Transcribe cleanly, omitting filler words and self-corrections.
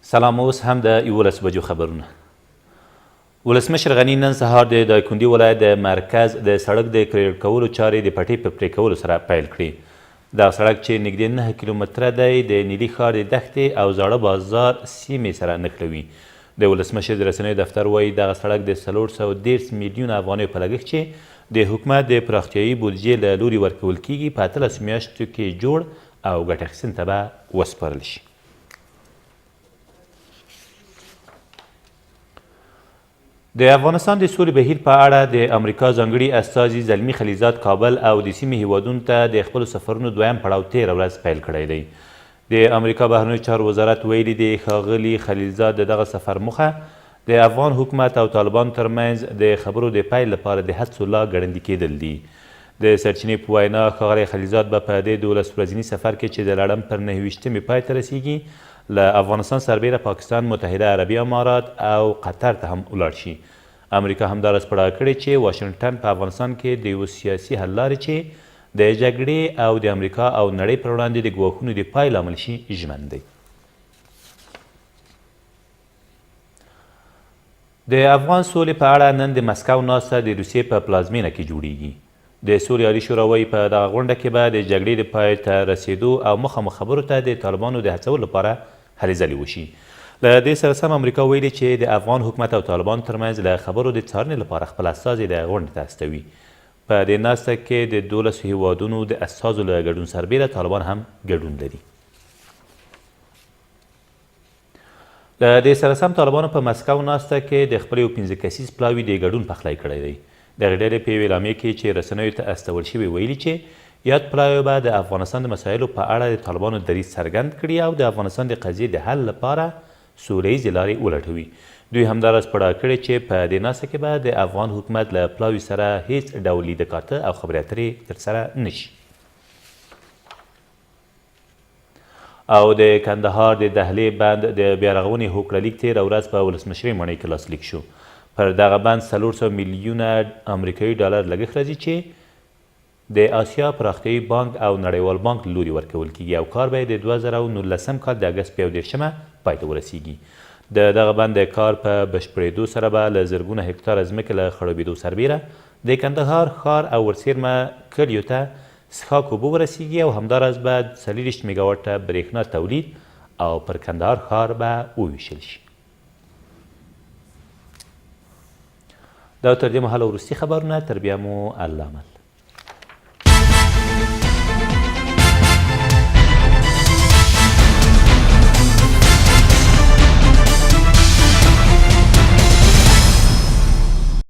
سلام، اوس هم د 11 بجو خبرونه. ولسمشر غني نن سهار د دایکندي ولایت د مرکز د سړک د کریډ کولو چارې د پټۍ په پرې کولو سره پیل کړې. دغه سړک چې نږدې 9 کیلومتره دی، د نیلي ښار د دښتې او زاړه بازار سیمې سره نښلوي. د ولسمشر د رسنیو دفتر وايي، دغه سړک د 430 میلیونه افغانیو په لګښت چې د حکومت د پراختیايي بودجې له لوري ورکول کېږي، په 18 میاشتو کې جوړ او ګټې اخیستنې ته به وسپارل شي. د افغانستان د سولې بهیر په اړه د امریکا ځانګړي استازي زلمي خلیلزاد کابل او د سیمې هیوادونو ته د خپلو سفرونو دویم پړاو تېره ورځ پیل کړی دی. د امریکا بهرنیو چارو وزارت ویلي، د ښاغلي خلیلزاد د دغه سفر موخه د افغان حکومت او طالبانو ترمنځ د خبرو د پیل لپاره د هڅو لا ګړندي کېدل دي. د سرچینې په وینا، ښاغلی خلیلزاد به په دې 12 ورځني سفر کې چې د لړم پر 29مې پای ته رسېږي، له افغانستان سربېره پاکستان، متحده عربي امارات او قطر ته هم ولاړ شي. امریکا همداراز په ډاګه کړې چې واشنګټن په افغانستان کې د یوه سیاسي حل لارې چې د جګړې او د امریکا او نړۍ پر وړاندې د ګواښونو د پای لامل شي، ژمن دی. د افغان سولې په اړه نن د مسکو ناسته د روسیې په پلازمېنه کې جوړېږي. د سولې عالي شورا وايي، په دغه غونډه کې به د جګړې د پای ته رسېدو او مخامخ خبرو ته د طالبانو د هڅولو لپاره هلې ځلې وشي. له دې سره سم امریکا ویلي چې د افغان حکومت او طالبانو ترمنځ له خبرو د څارنې لپاره خپل استازي د غونډې ته استوي. په دې ناسته کې د 12 هېوادونو د استازو له ګډون سربېره طالبان هم ګډون لري. له دې سره سم طالبانو په مسکو ناسته کې د خپل یو 5 کسیز پلاوي د ګډون پخلی کړی دی. دغې ډلې په یوې اعلامیې کې چې رسنیو ته استول شوې ویلي چې یاد پلاوی به د افغانستان د مسایلو په اړه د طالبانو دریځ څرګند کړي او د افغانستان د قضیې د حل لپاره سوله ییزې لارې ولټوي. دوی همداراز په ډاګه کړې چې په دې ناسته کې به د افغان حکومت له پلاوي سره هیڅ ډول لیده کاته او خبرې اترې ترسره نه شي. او د کندهار د دهلې بند د بیارغونې هوکړه لیک تېره ورځ په ولسمشرۍ ماڼۍ کې لاسلیک شو. پر دغه بند 400 میلیونه امریکایي ډالر لګښت راځي چې د اسیا پراختیايي بانک او نړیوال بانک له لوري ورکول کېږي او کار به یې د 2019 کال د اګست په 31مه پای ته ورسېږي. د دغه بند د کار په بشپړېدو سره به له زرګونه هکتاره ځمکې له خړوبېدو سربېره د کندهار ښار او ورڅېرمه کلیو ته څښاک اوبه ورسېږي او همداراز به 24 میګاواټه برېښنا تولید او پر کندهار ښار به وویشل شي. دا تر دې مهاله وروستي خبرونه، تر بیا مو الله مل.